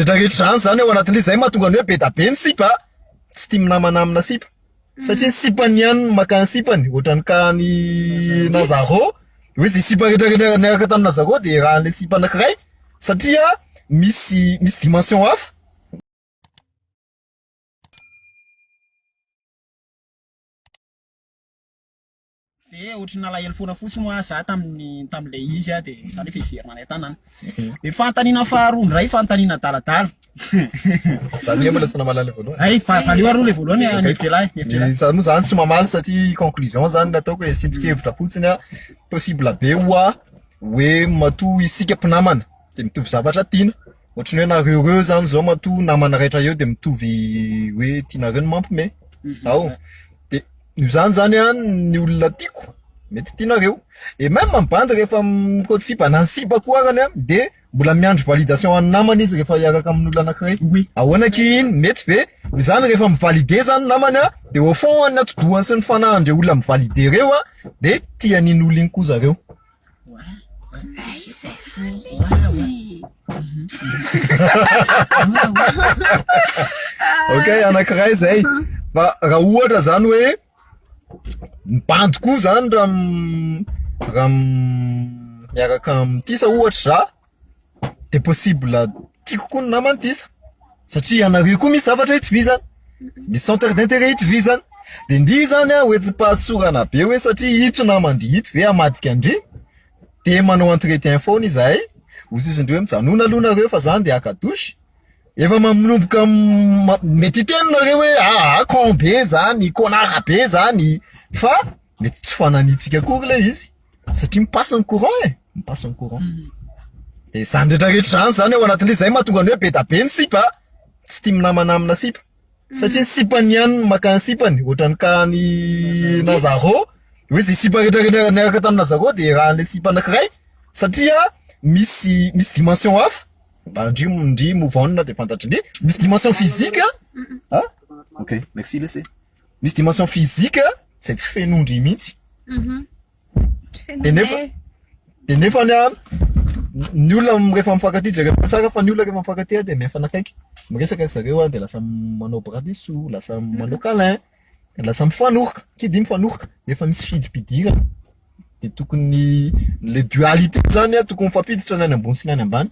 rehetra rehetra zany zany ao anatin'ilay zay mahatonga ny hoe be da be ny sipa tsy tia minamana amina sipa. Satria ny sipany ihany no maka ny sipany, ohatran'ny cas an'i Nazaro, hoe zay sipa rehetra rehetra niaraka tamin'i Nazaro dia iarahan'ilay sipa anankiray satria misy misy dimension hafa. De ohatry ny nalahelo foana fotsiny hoa za tamin'ny tamin'ilay izy a de za nefa hiverina any an-tanàna. De fanontaniana faharoa indray fanontaniana adaladala. Za anie mbola tsy namaly an'ilay voalohany. Hay fa valio aloha ilay voalohany a, ny hevitr'elahy, ny hevitr'elahy. Ny za moa zany tsy mamaly satria conclusion zany ny ataoko hoe sinto-kevitra fotsiny a, possible be hoa hoe matoa isika mpinamana de mitovy zavatra tiana, ohatry ny hoe nareo reo zany zao matoa namana raitra eo de mitovy hoe tianareo ny mampime ao, de noho izany zany an ny olona tiako mety tianareo, et même ny bandy rehefa mi-kôty-sipa na ny sipa koa arany an de Mbola miandry validation an'ny namany izy rehefa hiaraka amin'olona anankiray. Oui. Ahoana akia iny? Mety ve? Noho izany rehefa mi-valider zany ny namany an, de au fond an'ny atidohany sy ny fanahin'ireo olona mi-valider ireo an, de tia an'iny olona iny koa zareo. Aiza e Ok, anankiray zay. Fa raha ohatra zany hoe ny bandy koa zany raha raha miaraka amin'i Tisa ohatra za de possible tiako koa ny naman'i Tisa satria ianareo koa misy zavatra itovizana, misy centre d'intérêt itovizana, de ndry zany an hoentim-pahatsorana be hoe satria ito naman-dry ito ve hamadika an-dry? De manao entretien foana izahay, hoy sisindreo hoe mijanona aloha nareo fa za ndeha haka douche. Efa manomboka mety hiteny nareo hoe aa con be zany, connard be zany fa mety tsy fananitsika akory le izy satria mi-passe ny courant e, mi-passe ny courant. De zany rehetra rehetra zany zany ao anatin'le zay mahatonga ny hoe be da be ny sipa tsy tia minamana amina sipa satria ny sipany ihany no maka ny sipany ohatran'ny cas an'i Nazaro hoe zay sipa rehetra rehetra niaraka tamin'i Nazaro de iarahan'le sipa anankiray satria misy misy dimension hafa. Mba ndry ndry move on de fantatry ndry misy dimension physique a ok merci lesy misy dimension physique zay tsy fenondry mihitsy de nefa de nefa ny a ny olona rehefa mifankatia jereo tsara fa ny olona rehefa mifankatia de mifanakaiky miresaka ry zareo a de lasa manao bras dessous lasa manao câlin lasa mifanoroka qui dit mifanoroka efa misy fidipidirana de tokony le dualité zany a tokony mifampiditra ny any ambony sy ny any ambany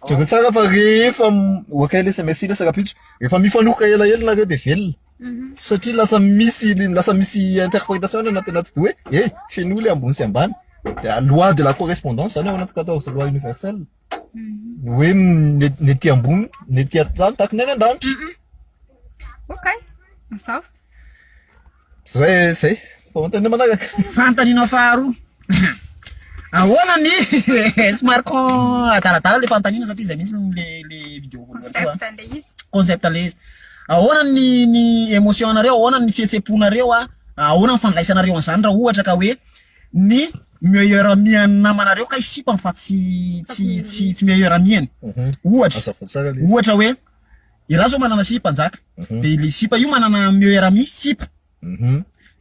jereo tsara fa rehefa ok lesy merci lesy rapitso rehefa mifanoroka elaela nareo de velona satria lasa misy lasa misy interprétation any anaty anaty hoe eh feno le ambony sy ambany de loi de la correspondance zany ao anaty 14 loi universelle hoe ny ety ambony ny ety an-tany tahaka ny any an-danitra Ok, mazava. Zay zay. Fanontaniana manaraka. Fanontaniana faharoa. Ahoana ny somary con adaladala le fanontaniana satria zay mihitsy le le vidéo voalohany teo a. Concept an'ilay izy. Concept le izy. Ahoana ny ny émotion anareo, ahoana ny fihetsem-ponareo a, ahoana ny fandraisanareo an'izany raha ohatra ka hoe ny meilleur ami an'ny namanareo kay sipany fa tsy tsy tsy tsy meilleur ami-ny. Ohatra, Azafady tsara le izy. ohatra hoe Ialahy zao manana sipa njaka, de le sipa io manana meilleur ami sipa,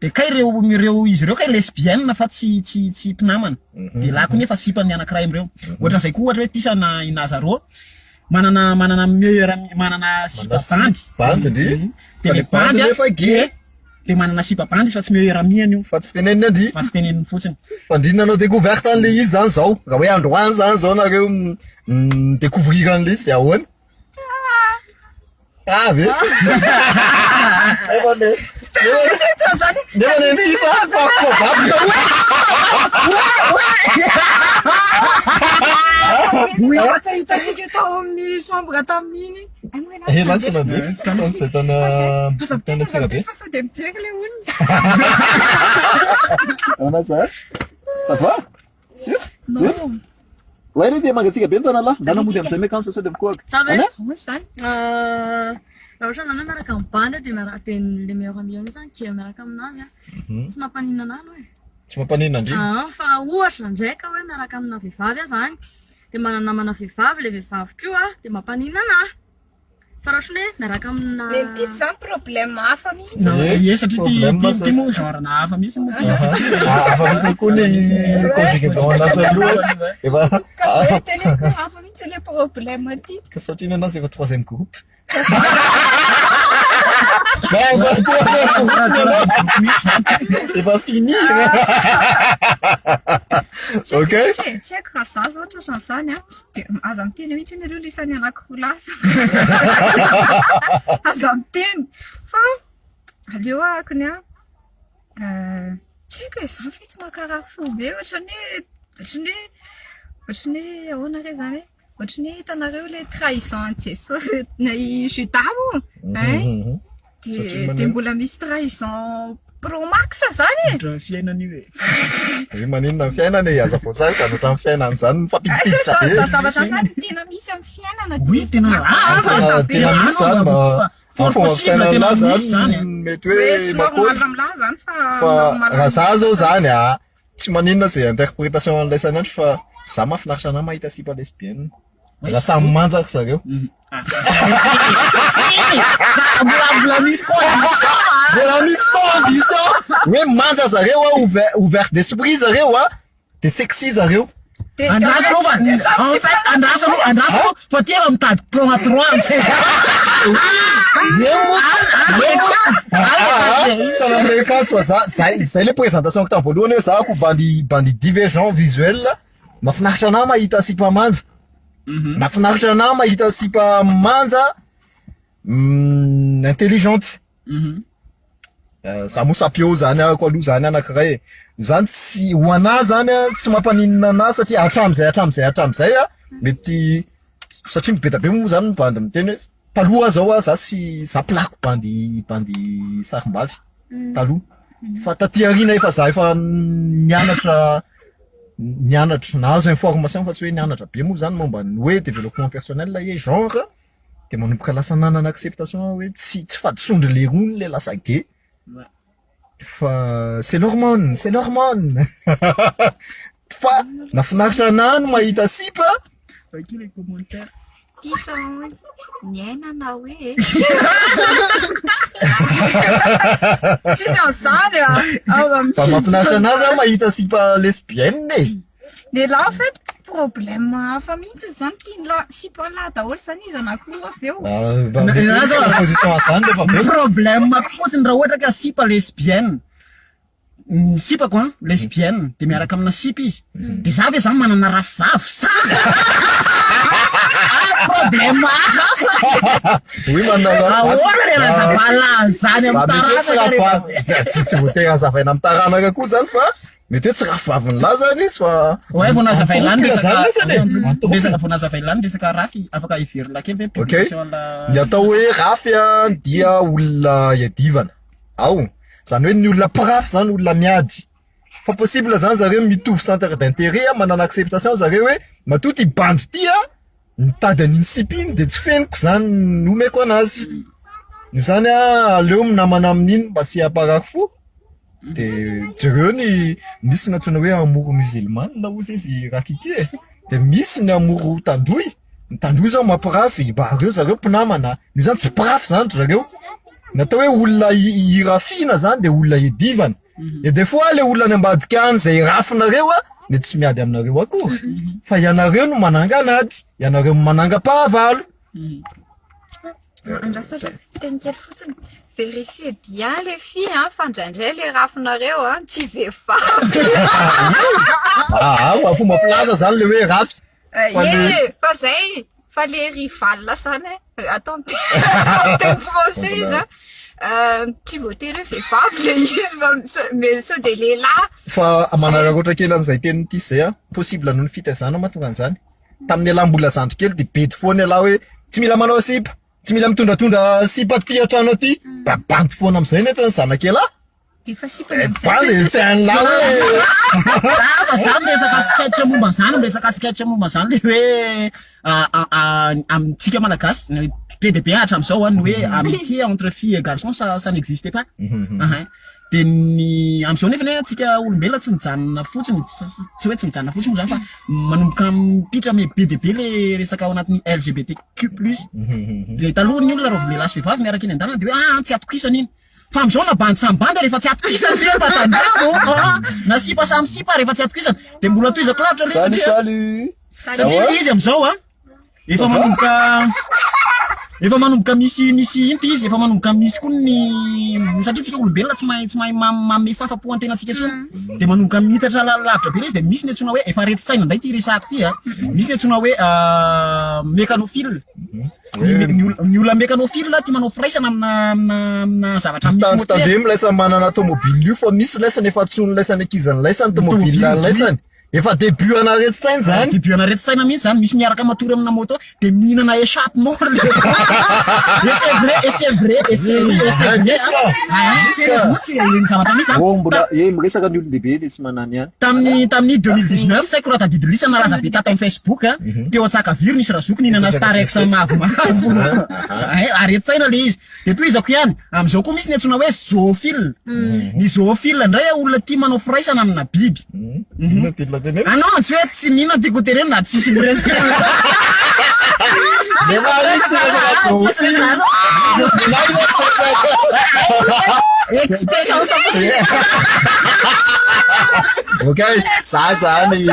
de kay reo reo izy ireo kay lesbienne fa tsy tsy tsy mpinamana, de ialahy koa nefa sipan'ny anakiray amreo, ohatran'izay koa ohatra hoe Tisa na i Nazaro manana manana meilleur ami manana sipa bandy, Bandy ndry, de le bandy nefa gay. de manana sipa bandy izy fa tsy meilleur ami an'io, Fa tsy teneniny andry. fa tsy teneniny fotsiny. Fa ndry nanao découverte an'le izy zany zao, raha hoe androany zany zao nareo mi-découvrir an'le izy de ahoana? Ah ve? Nefa ne Nefa ne ny sisa fort probable. Ohatra hitantsika tao amin'ny chambre tamin'iny. Ay moa ianao Eh, lahy tsy nandeha. Tsy tamin'izay tany Aza tany miteny, aza Antsirabe. miteny fa sao dia mijery ilay olona. Ahoana za? Ça va? Sûr? Non. Ouais, re dia mangatsiaka be ny tanalahy. Ndana mody amin'izay miakanjo sao dia mikohaka. Ça va? Ana? Ahoana izany? Euh, raha ohatra zany hoe miaraka amin'ny bandy dia miaraka dia le meilleur ami eo zany kia miaraka aminazy a. Tsy mampaninona anahy aloha e. Tsy mampaninona andry. Ah, fa ohatra indray ka hoe miaraka amina vehivavy aho zany dia manana namana vehivavy le vehivavy koa dia mampaninona anahy. Fa raha ohatra hoe miaraka amina Mais ty tsy zany problème hafa mihitsy. Eh, Ie satria ty problème ty zay. ty moa genre na hafa mihitsy moa ty. Aha. Ah, hafa mihitsy koa ny conjugaison anatin'ny loha. Efa Ka Zay teneniko hoe hafa mihitsy le problème aty. Ka satria ny anazy efa troisième groupe. Efa troisième groupe ny anao. Efa fini. Tsy haiko Ok. mihitsy e, tsy haiko raha za zao tratran'izany an, dia aza miteny mihitsy nareo le isan'ny anankiroa lahy. Aza miteny fa aleo ahako ny ahy. Tsy haiko e, za ve tsy mankarary fo be ohatran'ny hoe ohatran'ny hoe ohatran'ny hoe ahoana re izany e? Ohatran'ny hoe hitanareo ilay trahison an'i Jesosy, i Judas moa hein? Dia dia mbola misy trahison pro max izany e! Ohatran'ny fiainana io e. Hoe maninona ny fiainana e? Aza voatsara izany ohatran'ny fiainana izany mifampidipiditra be. Izany zavatra izany tena misy amin'ny fiainana. Oui, tena Tena tena misy izany mba Fort fomba possible fisainana tena anahy misy zany izany a. mety Hoe hoe tsy makoly normal amin'lah izany fa fa normal raha za amin'ny zao zany a tsy maninona zay interprétation an'ilay sanandro fa za mahafinaritra anahy mahita sipa lesbienne raha samy manja ry zareo. Mbola mbola misy condition a. Mbola misy condition hoe manja zareo a ouvert ouvert d'esprit zareo a de sexy zareo. Andraso aloha fa en fait andraso aloha andraso aloha fa ty efa mitady plan à trois amizay. Eo fa za zay zay le présentation ko tamin'ny voalohany hoe za ko bandy bandy divergent visuel mahafinaritra anahy mahita sipa manja. Mahafinaritra anahy mahita sipa manja intelligente. Za moa sapio zany ahako aloha zany anankiray e. Zany tsy ho anahy zany a tsy mampaninona anahy satria hatram'izay hatram'izay hatram'izay a mety satria be dia be moa zany ny bandy miteny hoe taloha zao a za sy za mpilako bandy bandy sarimbavy taloha fa taty aoriana efa za efa nianatra nianatra nahazo information fa tsy hoe nianatra be moa zany momba ny hoe développement personnel et genre de manomboka lasa nanana acceptation aho hoe tsy tsy fahadisoan-dry lerony le lasa gay fa c'est l'hormone c'est l'hormone fa nafinaritra anahy ny mahita sipa Vakio le commentaire. Tisa hono, niainana hoe e. Tsisy an'izany a! Mba mahafinaritra anahy zany mahita sipa lesbienne e. Lehilahy en fait problème hafa mihitsy zany tian'lah sipan'lah daholo zany izy anankiroa avy eo. Mba mety misy proposition an'izany rehefa avy eo. Problème ko fotsiny raha ohatra ka sipa lesbienne, ny sipako an lesbienne de miaraka amina sipa izy, de za ve zany manana rafivavy sa? Problème hafa. Oui manana rafivavy. Ahoana re razavalahy an'izany amin'ny Mba mety hoe tsy taranaka rehefa rafivavy, tsy voatery hazavaina amin'ny taranaka koa zany fa Mety hoe tsy rafivavin'ny lahy zany izy fa Ouais, vao nazavain'i lahy ny en couple resaka zany lesany e. En couple. resaka vao nazavain'i lahy ny resaka rafy afaka heverina kely ve Ok. publication la Ny atao hoe rafy an dia olona iadivana. Ao. Zany hoe ny olona mpirafy zany olona miady. Fa possible zany zareo mitovy centre d'intérêt an, manana acceptation zareo hoe matoa ty bandy ty an mitady an'iny sipa iny de tsy feniko zany ny omeko anazy. Noho izany an aleo minamana amin'iny mba tsy hamparary fo. De jereo ny misy ny antsoina hoe amour musulmane hozy izy Rakiki e, de misy ny amour tandroy, ny tandroy zao mampirafy mba reo zareo mpinamana, io zany tsy mpirafy zany ry zareo, ny atao hoe olona irafina zany de olona iadivana, et des fois le olona any ambadika any zay irafinareo a mety tsy miady aminareo akory fa ianareo no manangana ady, ianareo no manangam-pahavalo. Andraso aloha, teny kely fotsiny. Vérifiez bien les filles an, fa indraindray le rafinareo an, tsy vehivavy. Ah, ah, fomba filaza zany le hoe rafy. Fa le- Ie, fa zay, fa le rival zany e, atao amin'ny teny français izy an, euh, tsy voatery hoe vehivavy le izy fa mais sao dia lehilahy. Fa manararaotra kely an'izay tenin'ity zay an, possible noho ny fitaizana mahatonga an'izany. Tamin'ny ialahy mbola zandry kely dia bedy foana ialahy hoe tsy mila manao sipa, tsy mila mitondratondra sipa aty an-trano aty. Da bandy foana amin'izay nefa ny zanak'ialahy. Dia efa sipany Eh, amin'izay. bandy tsy hain'lahy hoe. Ah, fa za miresaka sketch momba an'izany, miresaka sketch momba an'izany le hoe ah, ah, ah, amintsika malagasy ny be dia be hatramin'izao an, ny hoe amitié entre fille et garçon ça ça n'existe pas. Ahin. Dia ny amin'izao nefa anie antsika olombelona tsy mijanona fotsiny, tsy hoe tsy mijanona fotsiny moa zany fa manomboka mipitra ame be dia be le resaka ao anatin'ny LGBTQ plus. Dia taloha ny olona raha vao lehilahy sy vehivavy miaraka eny an-dalana dia hoe ah tsy atokisana iny. Fa amin'izao na bandy samy bandy rehefa tsy atokisana ry mba tandremo ah, na sipa samy sipa rehefa tsy atokisana. Dia mbola tohizako lavitra le Salut satria salut. Satria ilay izy amin'izao an, efa manomboka efa manomboka misy misy inty izy, efa manomboka misy koa ny satria tsika olombelona tsy mahay tsy mahay manome fahafapo antenantsika intsony. Dia manomboka miitatra lavitra be ilay izy dia misy ny antsoina hoe efa aretin-tsaina indray ity resahako ity an. Misy ny antsoina hoe mécanophile. Ny olona mécanophile tia manao firaisana amina amina amina zavatra misy moteur. Tandremo laisany manana tomobile io fa misy laisany efa tsony laisany ankizany laisany tomobile any laisany. Efa début an'aretin-tsaina zany. Début an'aretin-tsaina mihitsy zany, misy miaraka matory amina moto de mihinana échappement le. Et c'est vrai, et c'est vrai, et c'est et c'est vrai. Sérieusement, c'est ny zavatra misy zany. Oh mbola eh miresaka ny olon-dehibe de tsy manany ihany. Tamin'ny tamin'ny 2019 tsy haiko raha tadidy lisa nalaza be tato amin'ny Facebook a, teo Antsakaviro nisy razoky nihinana Starex mavomavo. Aretin-tsaina le izy. Dia tohizako ihany, amin'izao koa misy ny antsoina hoe zoophile. Ny zoophile indray olona tia manao firaisana amina biby. Inona tianao tenenina? Ah non, tsy hoe tsy inona tiako ho tenenina, tsisy miresaka. Nefa izy tsy resaka zoophile. Expérience Ok, za zany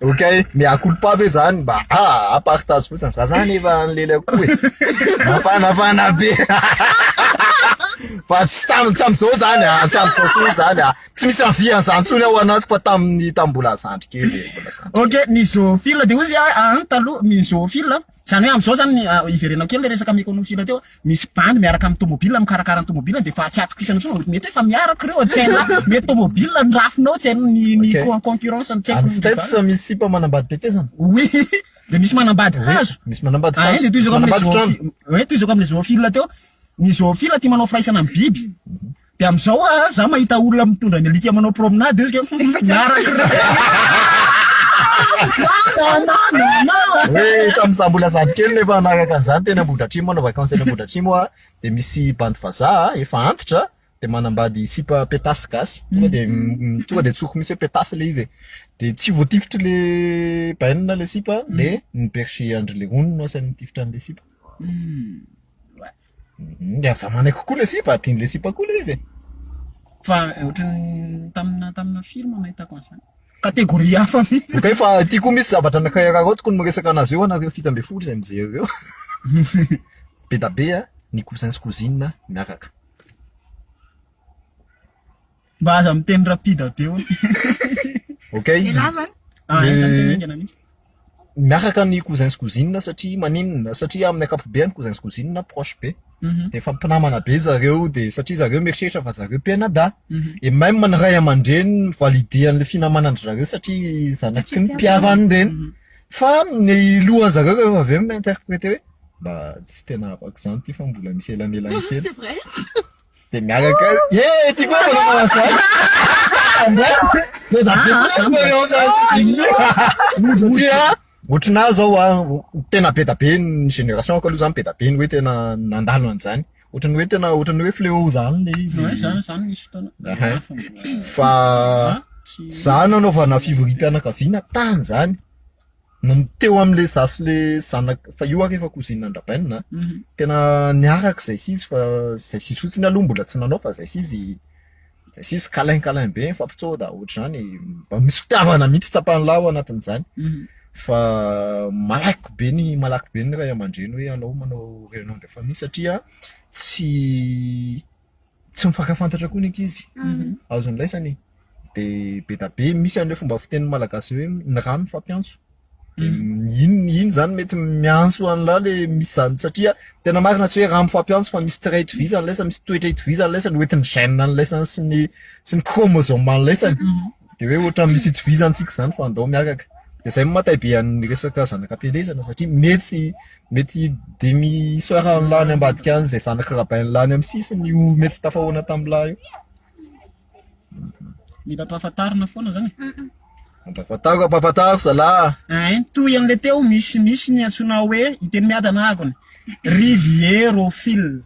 Ok, mea culpa ve zany mba ah partage fotsiny za zany efa nilely akoho e. Nafanafana be. Fa tsy tam tam'zao zany ah, tam'zao koa zany ah. Tsy misy envie an'zany intsony ao anatiko fa tamin'ny tamin'ny mbola zandry kely e, mbola zandry. Ok, ny zoophile de ozy ah ah, taloha ny zoophile zany hoe am'zao zany ah, iverenako kely le resaka mécanophile teo, Misy bandy miaraka amin'ny tomobile mikarakara ny tomobile dia efa tsy atokisana intsony, mety hoe efa miaraka ireo tsy hainao, mety tomobile ny rafinao tsy hainao ny ny Ok. concurrence ny tsy haiko Any ny States rival. misy sipa manambady tetezana. Oui, dia misy manambady hazo. Misy manambady Ah, hazo, dia misy tohizako amin'ilay manambady trano. zoophile, ouais, tohizako amin'ilay zoophile teo. Ny zoophile tia manao firaisana amin'ny biby. Dia amin'izao ah, za mahita olona mitondra ny alika manao promenade eo, miaraka ireo. Non, non, non, non. Hoe tamin'izaho mbola zandry kely nefa nanaraka an'izany teny Ambohidratrimo manao vacances eny Ambohidratrimo aho dia misy bandy vazaha efa antitra dia manambady sipa petasy gasy tonga dia tonga dia tsoriko mihitsy hoe petasy ilay izy e dia tsy voatifitry le bainina le sipa dia ny berger an-dry lerono no asainy mitifitra an'ilay sipa. Dia avy manaiky koa le sipa, adin'le sipa koa le izy e. Fa ohatran'ny tamina tamina film nahitako an'izany. Catégorie hafa mihitsy. Ok fa ity koa misy zavatra anankiray araraotiko ny miresaka anazy eo anareo 17 izay mijery eo. Be da be ny cousin sy cousine miaraka. Mba aza miteny rapide be hono. Ok. Elah zany. Ah, Ny- zany tena haingana mihitsy. Miaraka ny cousin sy cousine satria maninona? Satria amin'ny ankapobeny cousin sy cousine proche be. Dia efa mpinamana be zareo dia satria zareo mieritreritra fa zareo mpianadahy. Et même ny ray aman-dreny mi-valider an'ilay finamanan-dry zareo satria zanaky ny mpihavany ireny. Fa ny lohan'ny zareo rehefa avy eo mi-interpreter hoe mba tsy tena havako izany ity fa mbola misy elanelany kely. C'est vrai. Dia miaraka eh ty koa manao an'izany. Dia da be koa expérience any. Satria ohatrinà zao a, tena be da be ny génération ko aloha zany be da be ny hoe tena nandalo an'izany. Ohatran'ny hoe tena ohatran'ny hoe fléau zany le izy. Ouais, zany zany nisy fotoana. Aha. Fa za nanaovana fivoriam-pianakaviana tany zany. Ny teo amin'le za sy le zanaka, fa io ary efa cousine an-dRabainina a, tena niaraka izay sy izy fa izay sy izy fotsiny aloha mbola tsy nanao fa izay sy izy, izay sy izy câlin câlin be mifampitsôda ohatr'izany, mba misy fitiavana mihitsy tsapan'lah ao anatin'izany, fa malaky be ny malaky be ny ray aman-dreny hoe alao manao réunion de famille satria tsy tsy mifankafantatra koa ny ankizy, azon'ny laisany e, de be da be misy an'ilay fomba fitenin'ny malagasy hoe ny rano mifampiantso, de iny iny zany mety miantso an'lah le misy zany satria tena marina tsy hoe rano mifampiantso fa misy trait itovizany laisany, misy toetra itovizany laisany hoentin'ny gène an'laisany sy ny sy ny chromosome an'laisany, de hoe ohatran'ny misy itovizany tsika zany fa andao miaraka, de zay no mahatay be an'ny resaka zanaka am-pielezana satria mety Mety demi soeur an'lah any ambadika any izay zanak'i rabain'lah any amin'ny sisiny io mety tafahoana tamin'lah io. Mila ampahafantarina foana zany e. Ampahafantaro ampahafantaro zalahy. Ein, toy an'ilay teo misy misy ny antsoina hoe hiteny miadana agony, rivierophile.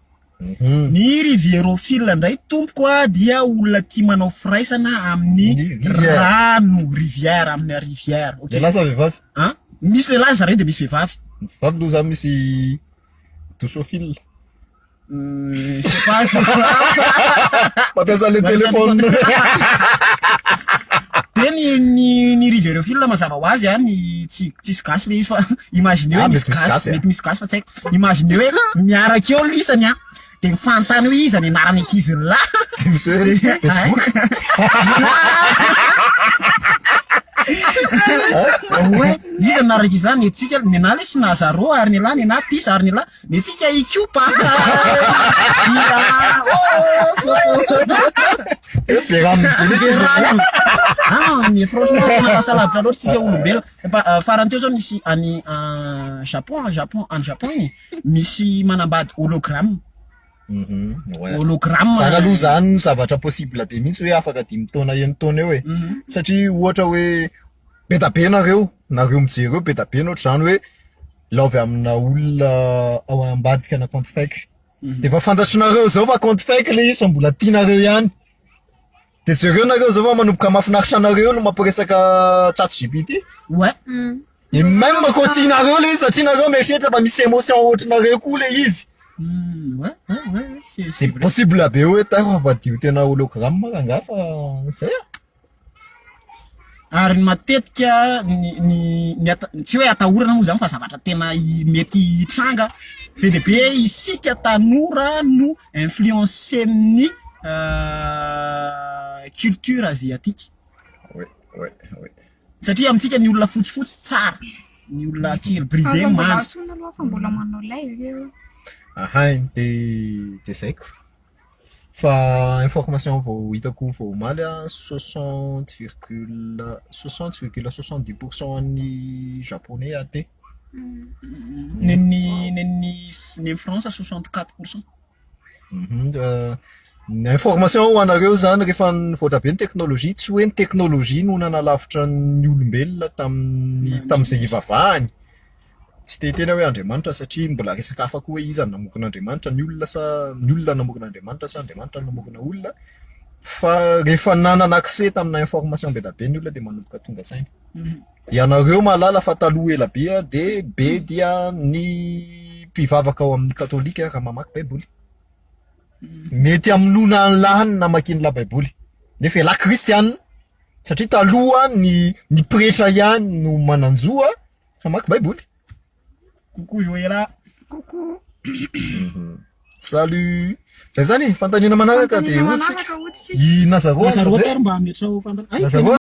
Ny rivierophile indray tompoko a dia olona tia manao firaisana amin'ny Ny rivière. rano, rivière, amina rivière. Ok. Lehilahy sa vehivavy? An? Misy lehilahy zareo dia misy vehivavy. Ny vehivavy aloha zany misy doucheophile. Je sais pas, je sais pas. Mampiasa le téléphone. Dia hoe ny ny ny rivereo film mazava ho azy an, ny tsy tsisy gasy le izy fa imaginez hoe Ah, misy mety misy gasy, gasy, mety misy gasy fa tsy haiko. Imaginez hoe miaraka eo lisany an, de mifanontany hoe iza ny anaran'ny ankizy lahy. De misy hoe Facebook. Hoe iza ny anaran'ny ankizy lahy, ny antsika ny anah lesy Nazaro ary ny anah ny anah Tisa ary ny anah ny antsika Ikopa. Eh, be rano be Be rano. Ah, mais franchement tena lasa lavitra loatra tsika olombelona. Fa euh, farany teo zao nisy any euh, Japon, Japon, any Japon iny misy manambady hologramme. Mhm, ouais. Hologramme. Zany aloha zany zavatra possible be mihitsy hoe afaka dimy taona eny taona eo e. Mhm. Satria ohatra hoe be da be nareo, nareo mijery eo be da be ny ohatr'izany hoe love amina olona ao ambadika ana compte fake. Mhm. De efa fantatrinareo zao fa compte fake le izy fa mbola tianareo ihany. De jereo nareo zao fa manomboka mahafinaritra anareo no mampiresaka chat GPT. Ouais. Et même quand tianareo le izy satria nareo mieritreritra fa misy émotion ohatrinareo koa le izy. Mm, ouais, ouais, ouais, ouais, c'est c'est C'est vrai. possible be hoe taiko avadio tena hologramme rangahy fa zay ah. Ary ny matetika ny ny ny ata- tsy hoe atahorana moa zany fa zavatra tena i- mety hitranga be dia be isika tanora no influencer-n'ny culture asiatique. Ouais, ouais, ouais. Satria amintsika ny olona fotsifotsy tsara, ny olona kely bridé Aza mbola manja. antsoina aloha fa mbola manao live eo. Ahay, de de zay ko. Fa information vao hitako vao omaly an, soixante virgule soixante virgule soixante dix pour cent an'ny japonais athée. Nen'ny nen'ny nen'ny France 64%. Ny information ho anareo zany rehefa nivoatra be ny teknolojia, tsy hoe ny teknolojia no nanalavitra ny olombelona tamin'ny tamin'izay ivavahany. Tsy te hiteny aho hoe Andriamanitra satria mbola resaka hafa koa hoe iza no namorona Andriamanitra, ny olona sa ny olona namorona Andriamanitra sa Andriamanitra no namorona olona. Fa rehefa nanana accès tamina information be dia be ny olona dia manomboka tonga saina. Ianareo mahalala fa taloha ela be dia be dia ny mpivavaka ao amin'ny katolika raha mamaky baiboly. Mety hamonoana an'lah ny namakian'lah baiboly. Nefa elah kristiana satria taloha ny ny pretra ihany no manan-jo hamaky baiboly. Coucou Joëla. Coucou. Salut. Zay zany e, fanontaniana manaraka dia Fanontaniana hoditsika. manaraka hoditsika. I Nazaroa Nazaroa ve? ary mba ametraho fanontaniana. Nazaroa.